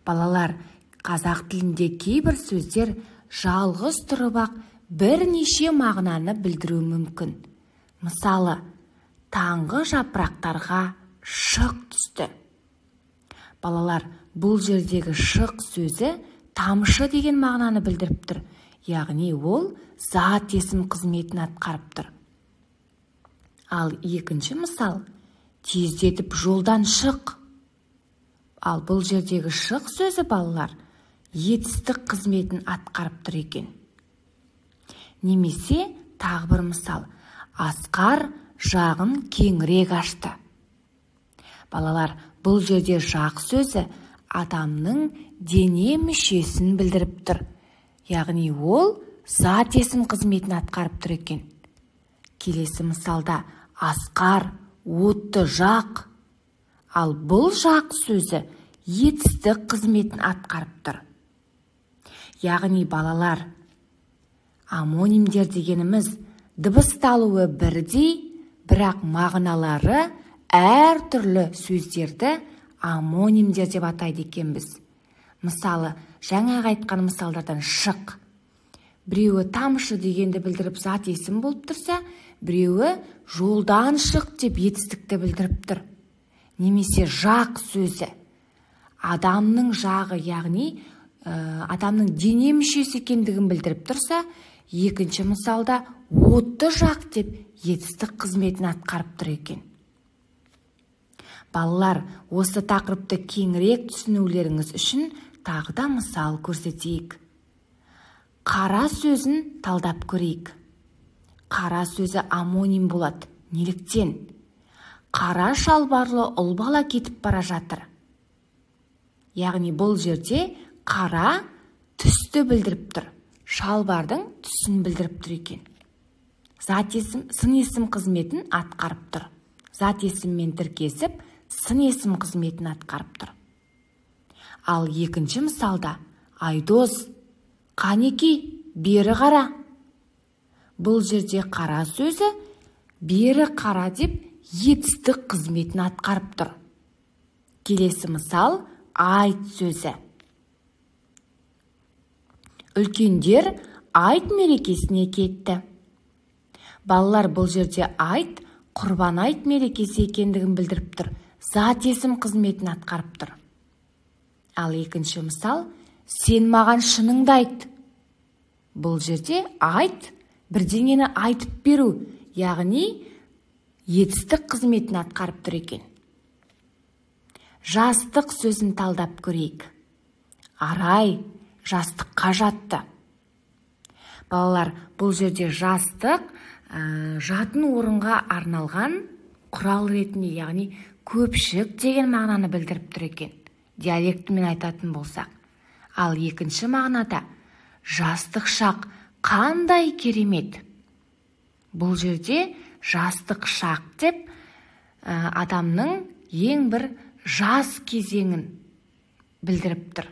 Балалар, қазақ тілінде кейбір сөздер жалғыз тұрып-ақ бірнеше мағынаны білдіруі мүмкін. Мысалы, таңғы жапырақтарға шық түсті. Балалар, бұл жердегі шық сөзі тамшы деген мағынаны білдіріп тұр. Яғни ол зат есім қызметін атқарып тұр. Ал екінші мысал, тездетіп жолдан шық. Ал бұл жердегі шық сөзі, балалар, етістік қызметін атқарып тұр екен. Немесе тағы бір мысал, Асқар жағын кеңірек ашты. Балалар, бұл жерде жақ сөзі адамның дене мүшесін білдіріп тұр. Яғни ол зат есім қызметін атқарып тұр екен. Келесі мысалда Асқар отты жақ. Ал бұл жақ сөзі етістік қызметін атқарып тұр. Яғни балалар, омонимдер дегеніміз дыбысталуы бірдей, бірақ мағыналары әртүрлі сөздерді омонимдер деп атайды екенбіз. Мысалы, жаңағы айтқан мысалдардан шық. Біреуі тамшы дегенді білдіріп зат есім болып тұрса, біреуі жолдан шық деп етістікті білдіріп тұр. Немесе жақ сөзі адамның жағы, яғни адамның дене мүшесі екендігін білдіріп тұрса, екінші мысалда отты жақ деп етістік қызметін атқарып тұр екен. Балалар, осы тақырыпты кеңірек түсінулеріңіз үшін тағы да мысал көрсетейік. Қара сөзін талдап көрейік. Қара сөзі омоним болады. Неліктен? Қара шалбарлы ұл бала кетіп бара жатыр. Яғни бұл жерде қара түсті білдіріп тұр. Шалбардың түсін білдіріп тұр екен. Зат есім, сын есім қызметін атқарып тұр. Зат есіммен тіркесіп, сын есім қызметін атқарып тұр. Ал екінші мысалда Айдос, қанеки, бері қара. Бұл жерде қара сөзі бері қара деп етістік қызметін атқарып тұр. Келесі мысал айт сөзі. Үлкендер айт мерекесіне кетті. Балалар, бұл жерде айт құрбан айт мерекесі екендігін білдіріп тұр. Зат есім қызметін атқарып тұр. Ал екінші мысал, сен маған шыныңды айт. Бұл жерде айт бірдеңені айтып беру, яғни етістік қызметін атқарып тұр екен. Жастық сөзін талдап көрейік. Арай жастыққа жатты. Балалар, бұл жерде жастық жатын орынға арналған құрал ретінде, яғни көпшік деген мағынаны білдіріп тұр екен. Диалектімен айтатын болсақ. Ал екінші мағынада жастық шақ қандай керемет. Бұл жерде жастық шақ деп адамның ең бір жас кезеңін білдіріп тұр.